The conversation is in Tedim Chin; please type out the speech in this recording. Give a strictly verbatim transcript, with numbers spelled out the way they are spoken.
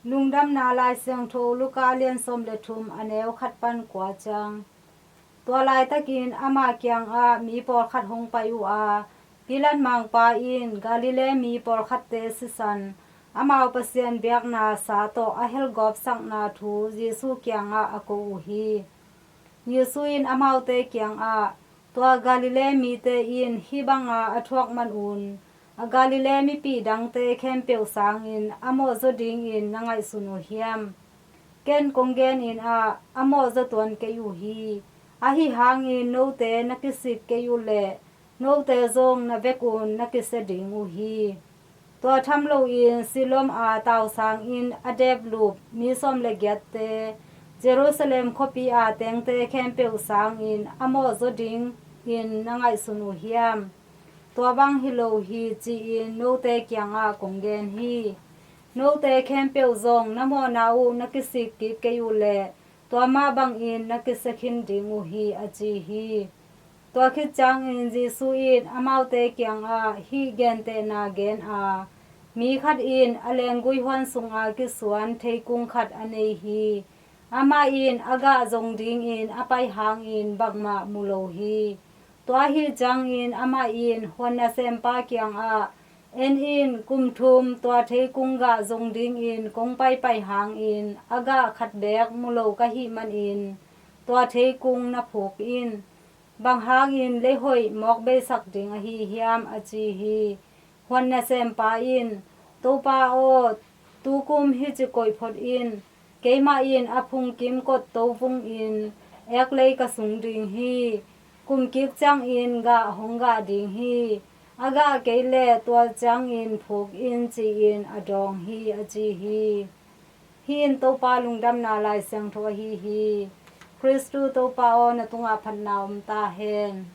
Lungdamna Lai Siangtho Luka a lian sawm le thum, a neu khat pan kua ciang. Tua laitakin ama kiangah mi pawlkhat hong pai uh a, Pilat mangpa in Galilee mi pawlkhatte sisan, amau Pasian biakna sa tawh a helgawpsakna thu Jesuh kiangah a ko uh hi. Jesuh in amaute kiangah, tua Galilee mite in hih banga a thuak manun, a Galilee mipi dangte khempeuh sangin a mawhzaw dingin na ngaihsun uh hiam? Ken kong genin ah, a mawhzaw tuan kei uh hi. Ahi hangin note na kisik kei uh leh, note zong na vekun na kisia ding uh hi. Tua tham loin Siloam a tausangin a deplup mi sawm le giatte, Jerusalem khuapi a tengte khempeuh sangin a mawhzaw dingin na ngaihsun uh hiam? Tua bang hi lo hi, ci-in note kiangah kong gen hi. Note khempeuh zong na mawhna uh na kisik kik kei uh leh, tua mah bangin na kisia khin ding uh hi, a ci hi. Tua khit ciangin Jesuh in amaute kiangah hih gentehna gen a, mi khat in a lenggui huan sunga kisuan theikung khat a nei hi. Amah in a gah zong dingin a pai hangin bangmah mu lo hi. Tua ahi ciangin amah in huan nasempa kiangah, en in, kum thum tua theikung gah zong dingin kong paipai hangin a gah khat beek mu lo ka hih manin tua theikung na phuk in. Bang hangin lei hoih mawk beisak ding ahi hiam? A ci hi. Huan nasempa in, Topa aw, tukum hih ci koih phot in. Keimah in a phungkim kot to vungin eklei ka sung ding hi. Kum kik ciangin gah hong gah ding hi. A gah kei leh tua ciangin phuk in, ci-in a dawng hi, a ci hi. Hih in Topa lungdamna Lai Siangtho ahi hi. Khristu Topa aw, na tungah phatna om ta hen.